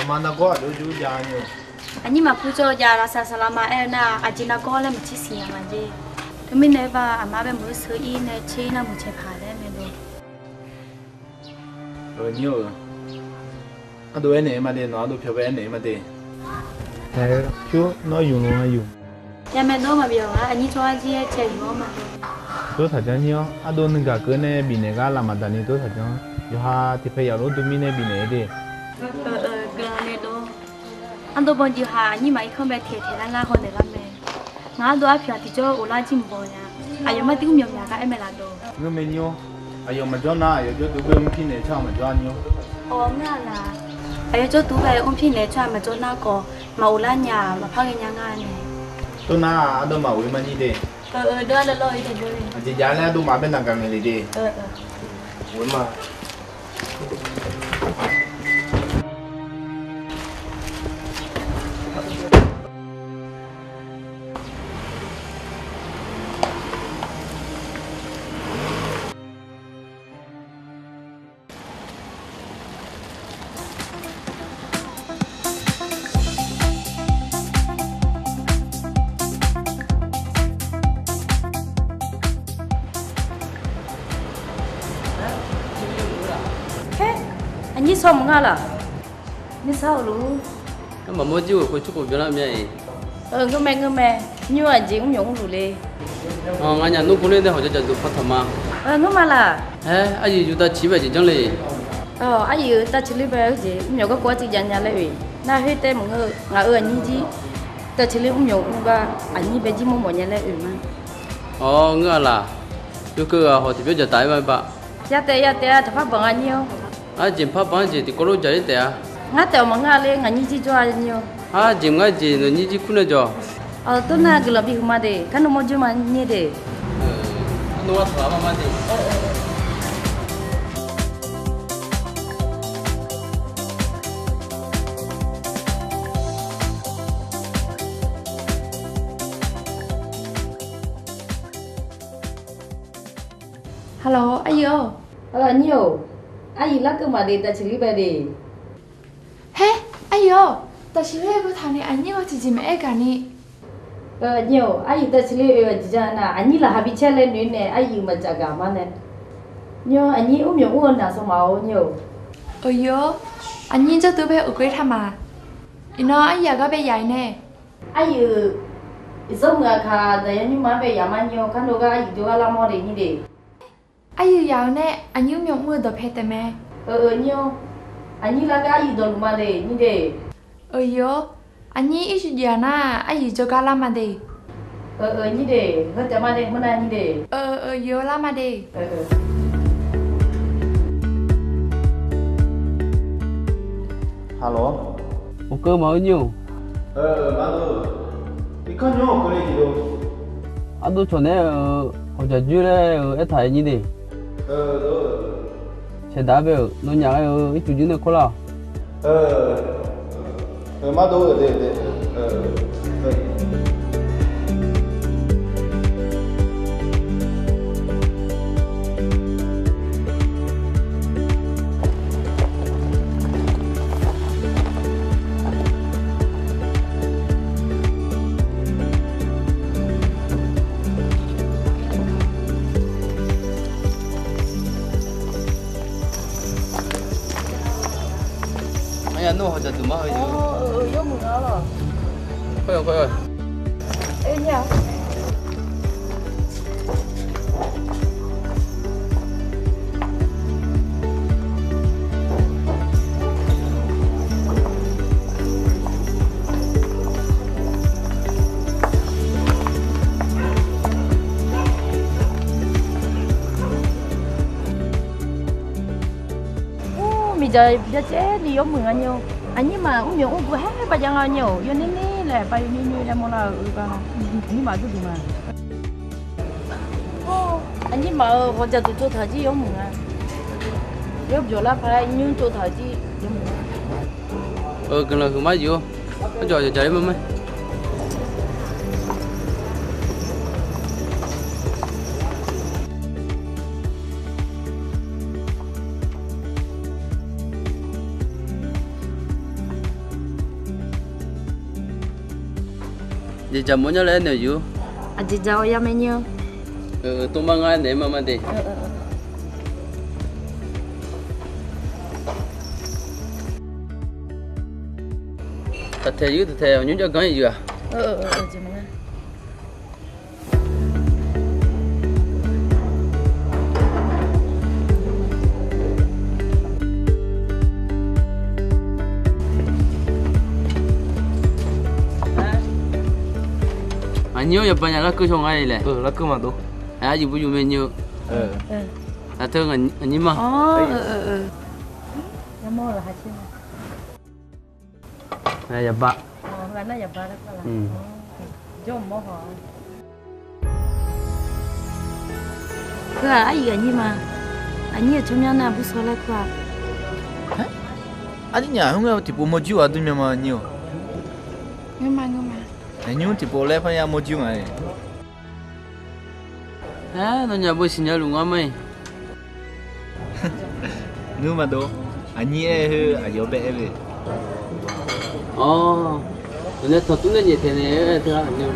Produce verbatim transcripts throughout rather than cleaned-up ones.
Aqma nargawr aqjox jur jav-a ni-or. Aqnyir maqpur jawr jav lavsav saqlaq ma aer-eu nar, aqjeq nargawr laer maqtser siq nya nga jeq. Teumirnae ba aqma bae meuq-eu sheu-ir nae tser-ir nar muiqcae paq laer mae lo. Aqnyir-or, ardov aernaeq-eu ma de, nawq ardov pyawq bae aernaeq-eu ma de. Aer, pyur nawr yumq luf-a yumq. Yamae dawr maqbif-awq-ar, aqnyir tsawrhaq jir-aer cae yuf-awr ma. Dawr taq janr nyir-awr, ardov nuigaq keuv nae bifnaeq gar lavmaqdaq ni dawr taq janr. Yawqha tiqpaeq yaf lof dov mirnae bifnaeq-eu de. Guiqlanq nae dawr. Ardov banq jeqhaq aqnyir maqir kanr bae taeq taeq lar lar haw naeq lar mae. Ngaq ardov arpyaq tiqjawr of lar jir mq baw nya. Aqyawf mar tir mr myawq myaq gar aer mae laf dawq. Ngeurmae nyir-awr, aqyawf maqjawr nar, aqyawf jawrduq bae mr pir naeq tsawrhaq maqjawr-a nyir-awr. Awq, ngeur-a laf. Aqyawf jawrduq bae mr pir naeq tsawrhaq maqjawr nar khawf, maq of lar nya-aq, maqpar ghae nya nga nae. Tov nar, ardov maf of-ir ma nyir de. Aqjeq jav laer ardov maf bae naq gaq ngaeq le de. Of-ir ma. Haer, aqnyir sawr mq nga laf. Nir sar-euq luf. Nar maqmawr jir-euq khoer tsur khof byanlar mya-iq. Ngeur mae, ngeur mae. Nymr aqjeq mr myawq mrluf le. Ngar nyaf nmr pu ler nae hawq ja jaqduq par taq ma. Ngeur ma laf. Aer, aryiq yuf tavciq bae jeq janr le. Aryiq-euq tavciq ler bae-eu jeq mr myawq garkawv arciv jav nya laer oe. Nar khoer tae maqngeur-eu, ngaq-euq aqnyir jir tavciq ler mr myawq mr gar aqnyir bae jir mawr mawf nya laer oe ma. Awr, ngeur-a laf. Yawkeuv ghaq hawq tiqbyan jaq taf-aer ma ba. Ya taef, ya taef-a, taqpar banq-a nyir-awr. Arjeq par banq-anr jeq tiqkawv lof jaq-ir taef-a. Ngar taef-awq maqngeur-a ler, ngaq nyir jir jawr-a nyir-awr. Arjeq maqngeur jeq nawq nyir jir kur nae jawq. Awq, tov nar guiqlanq bihuiq ma de, kar nawr mawr jawr ma nyir de. Nawr taq-a ma ma de. Hello, aryiq-awr. Aqnyir-or, aryiq larkeuv maqde, tavciq ler bae de. Haer, aryiq-awr, tavciq ler-eu taq nae aqnyir-awr tiqjeq maqaer gaq ni. Aqnyir-or, aryiq tavciq ler oe-aq jeq jar nar, aqnyir laqkhaq bi caer laer noeq nae aryiq maqdzaq gaq ma nae. Nyir-awr, aqnyir mr myawq mr-eu naq sawq maf-awr nyir-or. Aqnyir jawrduq bae uqghoe taq ma. Iqnan aryiq aqgar bae yaf-ir nae. Aryiq-euq iqsawr muiq-aq kaq daqyan nymrma-anr bae yaf ma nyir-awr, kar nawr gar aryiq jawrgar lar mawr de nyir de. Aryiq yaf-eu nae aqnyir mr myawq mr-eu dawqpae taef mae. Euq, nyir-awr, aqnyir lar gar aryiq dawqluf ma de nyir de. Euq, aqnyir ircuf jeq-aq nar aryiq jawrgar lar ma de. Euq, nyir de, heu taef ma de, mawrnav nyir de. Euq, lar ma de. Haqlawr, uqkeuv maqngeur nyir-or. Irkanr nymr uqkeuv le jeq lo. Ardov cawq naeq-aer-euq hawqjaq joer laer-eu aertaq-aer nyir de. Saeqdaq bae-euq nawnyaf ghae-eu ircuf joer nae kawrlar-awq. Mardov-eu de. Aqyawf nawr hawqjaq duq mar heu-eu. Yawmuiq-a lawq. Khoer-eu khoer-eu. Ur, miqdzaq byacaevni yawmuiq nga nyir-or. Aqnyir maf mr myawq mr gui haer bav jav nga nyir-or. Yawner ner laer bav yawner ner laer mawrlar-eu uiq gar. Aqnyir maf durduq nga. Aqnyir maf-euq hawqjaq duq tsovtaq jir yawmuiq nga. Yawbyawq lar paq-aer nymr tsovtaq jir yawmuiq nga. Guiqlanq huiqmar jir-or. Arjawq jaqjaq ler mar mae. Jeqjaq mawf nya laer aernaeq-eu yur. Aqjeq dzaq-awr yar mae nyir-anr. Tov mar ngar naeq-aer ma ma de. Taqtaeq yur, taqtaeq aqnymr jav ganr-ir yur-aq. Aqnyir-anr yawba nya larkeuv shaw nga-ir laer. Larkeuv maqdov. Aqyuif buryu mae nyir-eu. Aqteu aqnyir ma. Yaba. Heu-aq, aryuif aqnyir ma. Aqnyir-euq tsawrmyanr nar bur shaw laer kur-a. Arnyir nya, khoerngae tiqpov mawrjir-aq dur myanma nyir-awq. Aqnyir tiqpov laer parya mawrjir nga-iq. Aer, nawnyaf beu siqnya luf ngar ma-iq. Ngeur maqdov. Aqnyir aer khoer aqyawf bae aer le. Awr, nawq nae tanqtur nae nyaef taeq nae aer teu-a aqnyir.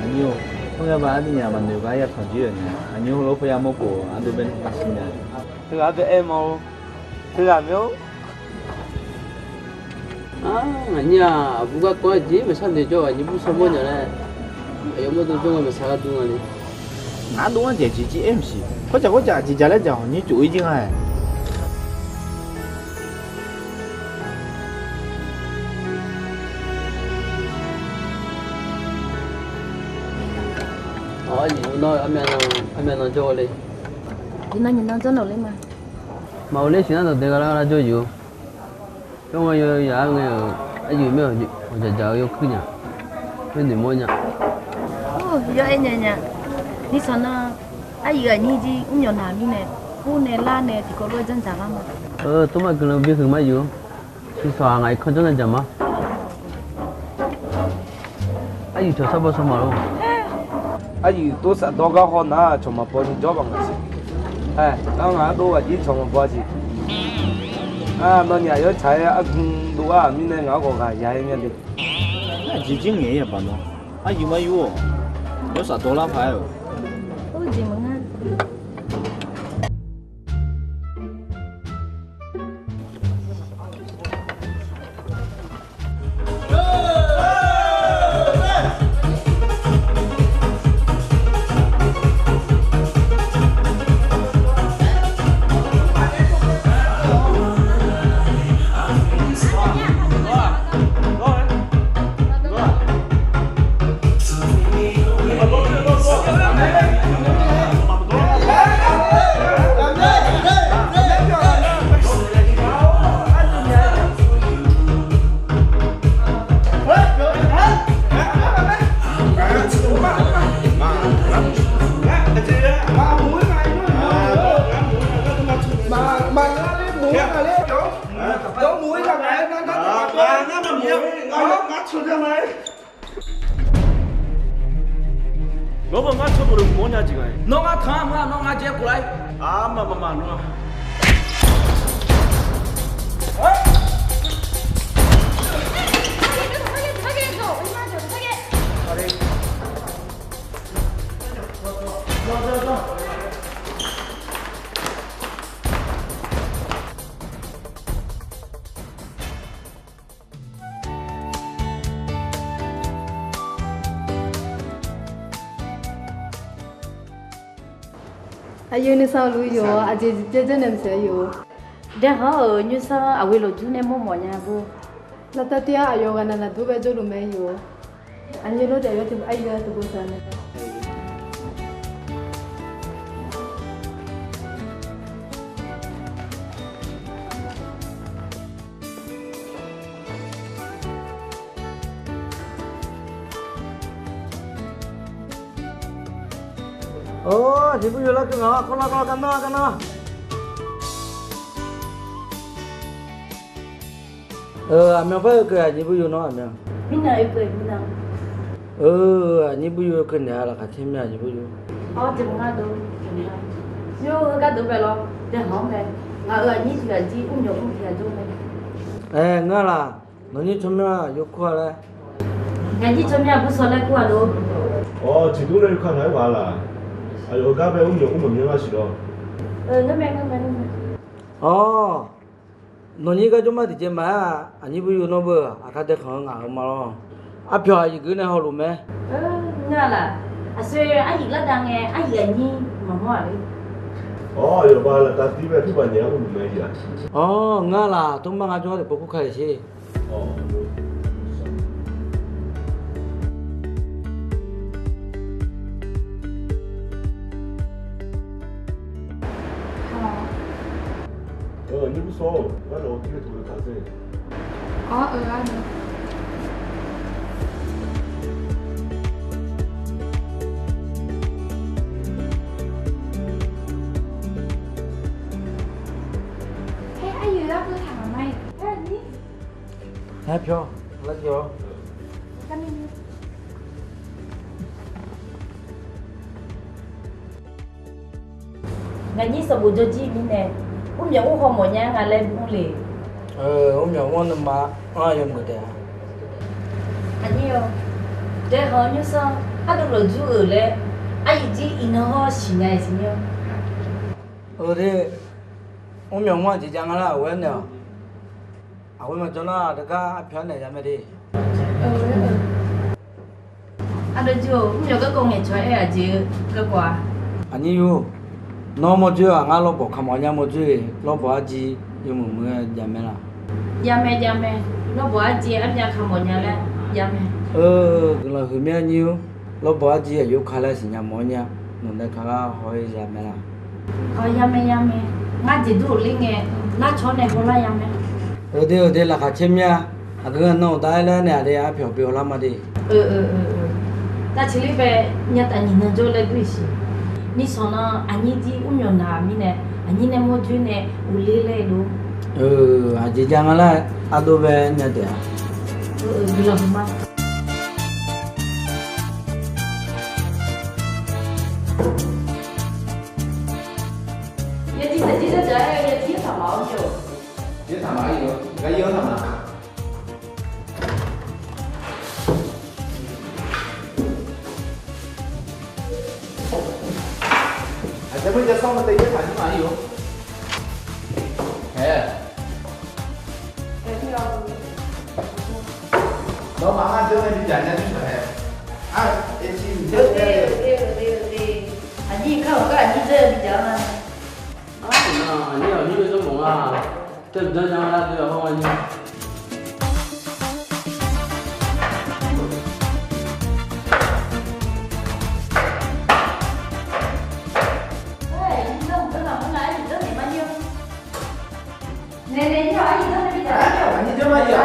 Aqnyir-or, khoerngae ba arnyir nya maqnoeq gar ya tanqjoer-euq nya. Aqnyir heulof-aer parya mawrkhof ardov bae nae siqnya. Teughaq bae aer ma-or. Teughaq mae-or. Nganyir-aq, aqbur garkawv-aer jeq maqshar noeq jawr-eu aqnyir bur shaw mawrnya laer, aqyawf mawrdo jawr nga maqshar ghardur nga le. Ngar dov-anr jeq jeq jir aer maqsiq. Kawrjaq kawrjaq jeqjaq laer jaq hawq nyir tsof-ir jir nga-aer. Aqyuif, armyav nan jawr le. Aqyuif nan nyiq nan jawr nawq ler ma. Maqghov ler siq nar dawqdae gha lar lar jawr-iq-or. Yawr nga yawyaq-aer ngae-euq aqyuif mae-awq, ghawqjaq jaq-eu yawkuir nya. Khoer noeqmawr nya. Yawr aer nya nya. Nishawq nan aqyuif aqnyir jir mrnyawq naq mirnae, ur nae lar nae tiqkawv lof-aer janrdzaq lar ma. Tov mar guiqlanq bihuiq ma yuf-or. Nishawq-aq ngaq-iq kanr janr nae dzaq ma. Aqyuif cawq sar baw sar ma lor. Aqyuif tov safdawr gar haw nar cawq maqbaw ni jawr baq ngaq siq. Aer, ngar ardov ghaq jir cawq maqbaw siq. Nawnyaf yawtsaq-aer argu dov-ar mirnae ngaq-anr ghawqghaq ya-aer myanr de. Aqjeq jir ngaeq-ir yabaq nawr. Aqyuif ma yur-awq. Yawr safdawr lar paq-aer-euq. Nawr-aq ngar tsawrhaq mawrnya jeq ghae. Nawr ngar tanq-a meuq-a, nawr ngar dzae khof lar-ir. Armaf mafma nawr-aq. Aqyuif nuisar luf yuf-awr aqjeq jeq byaerdzae nae maqsiq-a yuf-or. Daeqhawq-euq nymrsanr aqghoe lawqjur nae mawrmawf nya bur. Lavtav tiv-ar aqyawf ghaqnaq naqdur bae jawrluf mae yuf-or. Aqnyir lor taef yawr tiq aqyuif-a tiq bof saq nae. Or, aqjeq buryu larkeuv ngaq-awr kawrlar kawrlar gar nar gar nar. Aqmyan par oekeuv aqjeq buryu nawr aqmyan. Mirnan oekeuv mirnan. Aqnyir buryu oekeuv naeq-a laqkhaq caer mya aqjeq buryu. Awr, jeq mq ngar dov. Yawr-eu gardov bae lawr, daeqhawq-anr mae. Aqyuif aqnyir tiq ghaq jir mrmyawf mr tiq ghaq jawr mae. Aer, ngar laq, nawqnyir tsawrmyanr yawkur-a laer. Ngaqnyir tsawrmyanr bursaw laer kur-a lor. Awq, tiqdur laer yawkaq taq-aer ghaq laq. Aqyawf heugar bae mrmyawf mr maqmyanr lar siq lawr. Awq, nawqnyir gar jawrmar tiqjeq maqaer-a. Aqnyir bur yur nawr beu aqkar dae khanq-eu ngaq-euq ma lawr. Arpyawq aqyuif geuf nae hawluf mae. Ngar laq, aqsoe aryuif lar dav ngae aryuif aqnyir maqmawr-aq le. Awq, aqyawf ba laftav tir bae pirbav nyaef-aer mrluf mae-a. Awq, ngar laq, tmrmar ngar jawrgar tiqpov kur ka-iq sher. Awq, aqnyir bursaw, ngar nawq-eu tir bae taq-eu kaq-eu. Awq, eu, ar nae. Aer, aryuif lar beu taq-euq ma-iq. Aer, aqnyir. Aer, pyawr, lar jir-awr. Ngaqnyir sanqbof jawr jir mirnae, mrmyawf mr haw mawf nya nga laer mr le. Mrmyawf mr-anr nuima anr-a yawmuiq taef-a. Aqnyir-awr, dae khanq-eu nymrsanr ardov lawqjur-euq laer, aryuif jir iqnan hawr siqnya-iq siqnya. Eure, mrmyawf mr-aq jeq jav nga lar-euq ghae-aer naeq-awq. Aqghoe maqjawr nar, aqdui gar arpyawq-anr naeq ya mae de. Ardov jir-or, mrmyawf garkawv ngaeqcawq-aer aqjeq-eu garkawv-a. Aqnyir yur, nawr mawrdzoer-aq ngar lawrbawq kamq nya mawrdzoer-e, lawrbawq arjir yawmuiq muiq-aer jav mae laq. Jav mae, jav mae, lawrbawq arjir armyav kamq nya laer jav mae. Eu, guiqlanq huiq mir-a nyir-or, lawrbawq arjir aqyawf ka laer siqnya mawf-awr nya, nawq nae ka lar haw-aer ya mae laq. Awq, ya mae, ya mae, ngar jeqdur-euq ler ngae, ngar cawq-awr nae hawlar ya mae. Eudeuq eudeuq laqkhaq caer mir-a. Aqgeu aqnan uqda-aer laer nae aqdui arpyawq bi hawlar ma de. Eu, eu, eu, eu, tavceqler bae nyataf nyiq nan jawr laer dur-iq siq. Mirsanq nan aqnyir jir mrmyawf naq mirnae, aqnyir nae mawrdzoer nae uqler laer lor. Eu, aqjeq jav nga laer ardov bae nya taef-a. Eu, eu, guiqlanq huiq ma. Yaji saqjir dzardzaq-aer yaji yaertaq maq-awr jawr. Yaertaq maq-aer yawr, gar yaer-anr taq maq. Aqjeq meuq jav sawr ma tae yaertaq jir maq-aer yawr. Aer, nawmaf ngar dzeur nae bidzaq nya jir taq-aer. Ar, aer, aqnyir kar-euq gar aqnyir dzeur bidzaq-anr nar. Aqnyir aqnyir-eu jawrmawf nga. Taev danr nya lar deuq-aq hawr-a nyir. Naeq naeq, aqnyir dzanr naeq da, aqnyir dzanr naeq da,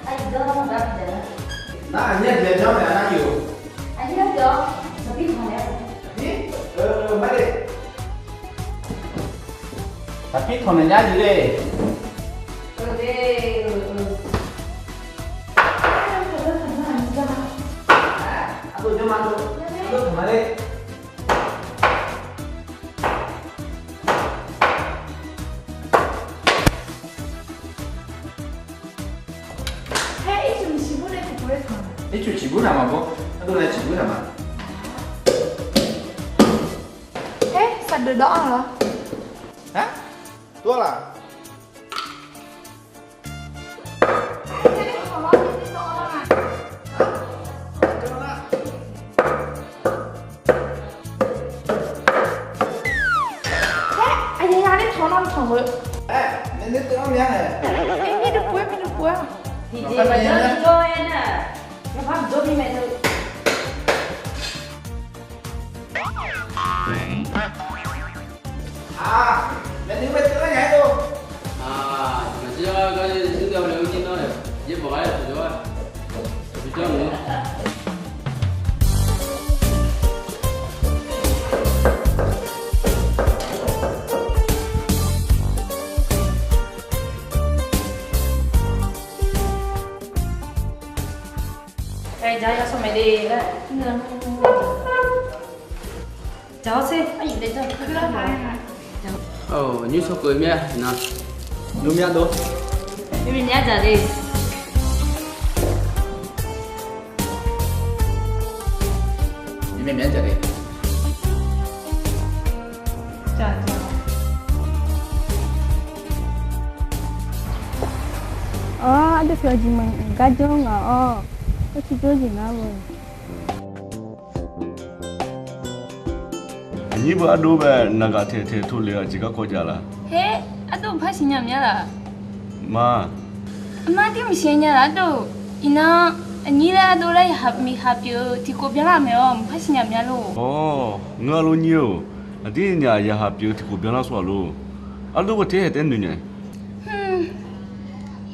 aqnyir dzanr naeq da. Nar aqnyir aqjeq janr naeq nar-ir-or. Aqnyir aqjeq-awr saqpir tanq naeq-a. Saqpir? Eu, mar de. Saqpir tanq naeq nya jeq le. Eu, de, eu, eu. Ardov janr ma, ardov tanq ma le. Aer, ircuf ciqbur nae tiqpov-aer tanq. Ircuf ciqbur taq ma bawr. Ardov nae ciqbur taq ma. Aer, saqdeuf dawv-anr lawr. Aq, dawv-a laq. Aer, aqyawf ya ler tanq nar tanq-eu. Aer, nae nae teuv-anr mya-aer. Aer, mirduq pov-aer, mirduq pov-aer. Tiqjeq maqjanr jawr-aer nar, yawpar mqjawr mir mae teu. Aq, maeqnan bae teuv lar nya-aer dov. Aq, maqjir-a gar, zir dav-eu laer-eu jir nar-aq, yaer bawq ghaq-aer taq jawr-a. Bijanr mq-anr. Aer, jaq-aer yawsanr maeq de laer. Jaq-awr sher, aryaef daef janr. Nymr sawkeuv mir-a na. Nymr mir-a dov. Nymr mir-a dzaq de. Nymr mir-a dzaq de. Awr, ardov pyawq jeq maqngar jawr ngaq-awr, khoer tiqjawr jeq ngar-eu. Aqnyir beu ardov bae naqgaq taeq taeq tov lef-eu aqjeq garkawv jav laf? Her, ardov mqpar siqnya mya laf? Ma. Aqma tir maqsiqnya laf ardov. Iqnan, aqnyir laer ardov laer yaqhaq miqhaq pyeuf-eu tiqkhof byanlar maeq-awr mqpar siqnya mya lor. Awr, ngeur-a lor nyir-or. Aqdirnyaf yaqhaq pyeuf-eu tiqkhof byanlar sawr-aq lor. Ardov ghae ter haeq taef noeq naeq.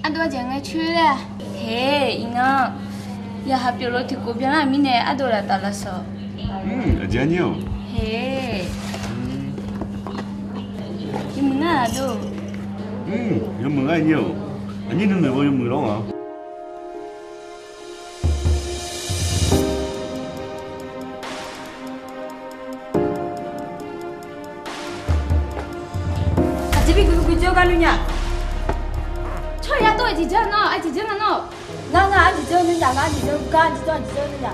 Ardov aqjeq ngae coer laer-a. Her, iqnan, yaqhaq pyeufluf tiqkhof byanlar mirnae ardov laftaf lavsawq. Aqjeq arnyir-or. Her, yawmuiq ngar ardov. Yawmuiq ngar nyir-or. Aqnyir nuinoeq baw yawmuiq lawr nga. Aqjeq bi guiqguiq jawr gar nuinya. Tsawrhaq ya tov aqjeq janr nawr, aqjeq janr nga nawr. Ngar ngar aqjeq janr nuinya, ngar aqjeq janr gar aqjeq janr aqjeq janr nuinya.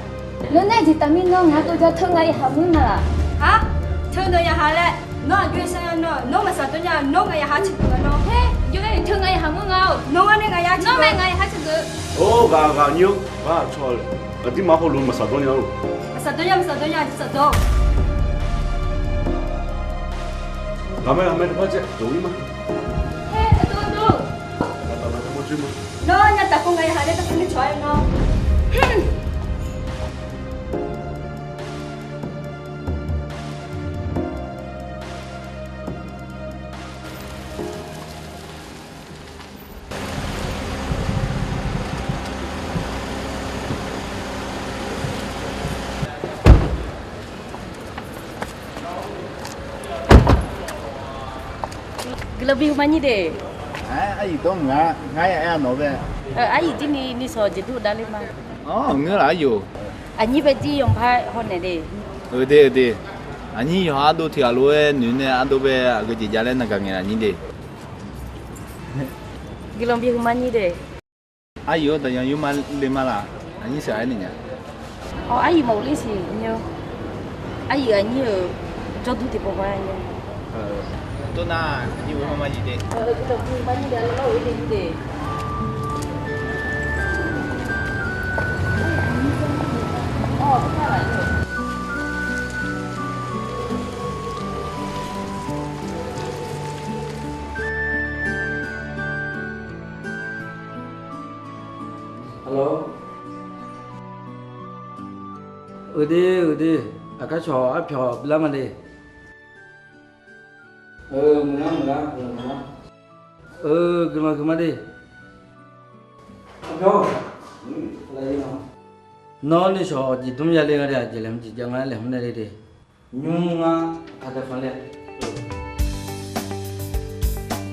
Nawr nae aqjeq taf mir nawr ngar tov jar teu nga yaqhaq mur nga laf? Aq, teu nawq yaqhaq laer. Nawr aqjox-aer sar nya nawr, nawr maqsaq dawr nya, nawr ngaq yaqhaq ciqgeuf nga nawr. Her, jov-aer teu nga yaqhaq mur nga-or. Nawr ngar nae ngaq yaqhaq ciqgeuf. Nawr mae ngaq yaqhaq ciqgeuf. Or, ghaq ghaq nyir-or. Bar aqcawq aqdirma hawluf maqsaq dawr nya-or. Maqsaq dawr nya, maqsaq dawr nya, saq dawr. Ghaqmae ghaqmae taqpar caev dawq-ir ma. Her, aqdov aqdov. Nawr nya taf khawf ngaq yaqhaq nae taqpar nae cawq-aer nawr. Guiqlanq bi hmq ma nyir de. Aer, aryuif dawr mq nga, ngar ya aer-a nawq bae. Aryuif jir ni nuisawq jeqdur davler ma. Awr, ngeur laf aryuif. Aqnyir bae jir yawqpar hawnaeq de. Euq de, euq de. Aqnyir yawqha ardov tiq ghaq lof-aer noeq nae ardov bae aqgeu jeq jav laer naqgaq ngaeq laf nyir de. Guiqlanq bi hmq ma nyir de. Aryuif-anr daqyan yurma le ma laf? Aqnyir sheuq-aer naeq nya. Awr, aryuif maqghov ler siq nyir-or. Aryuif aqnyir-euq jawrduq tiqpov ma nyir. Tov nar, aqnyir ghoe ma ma jeq de. Guiqlanq bi hmq ma nyir de, lawr-eu de nyir de. Hello. Uiqde uiqde, aqkar cawq arpyawq bilar ma de. Muiqlar muiqlar, guiqlanq guiqma de. Arpyawq, nawr nuishawq jeqdmr yale nga de, aqjeq laeqhmq jeq jav nga laeqhmq nae le de. Nymr ngar aqkar daqkhanq le.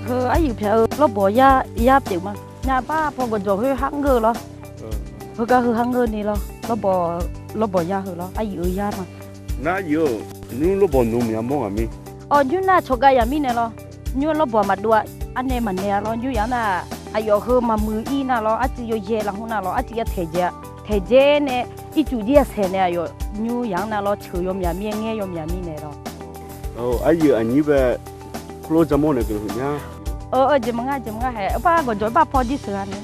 Heu aryuif pyaq-eu lawrbawq yar yar pyeuf ma. Nya bar paw gawqjawq khoer har ngeur-eu lawr. Heugar heu har ngeur ni lawr. Lawrbawq, lawrbawq yar heu lawr, aryuif-eu yar ma. Nar aryuif-eu, nymr lawrbawq nmr maqya mawr ngaq mir. Awq, nymr nar cawqgav yaq mirnae lawr. Nymr lawrbawq maqdov-a, arnae maqnaeq-a lawr. Nymr yaq nar, aqyawf heu maqmuiq ir nar lawr, arcuiv yawyae lafkhoer nar lawr, arcuiv ya taeqdzae-a. Taeqdzae nae, ircuf jir ya saeq nae aqyawf nymr yaq-anr nar lawr, ceuq yawmyaq mir-aer ngaer yawmyaq mirnae lawr. Awq, aryuif aqnyir bae kurlawr jamawr nae guiqlanq huiq nya. Awq, jeq maqnga, jeq maqnga haeq. Bar gawqjawq bar paw jir sheuq-a nae.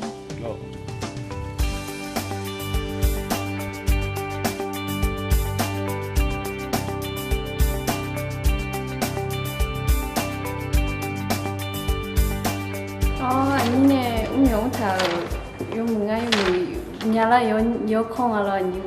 Awr, aqnyir nae mrmyawq mrtaq-euq yawmuiq ngar yawmuiq nyalar yawr kawr nga lawr aqnyir.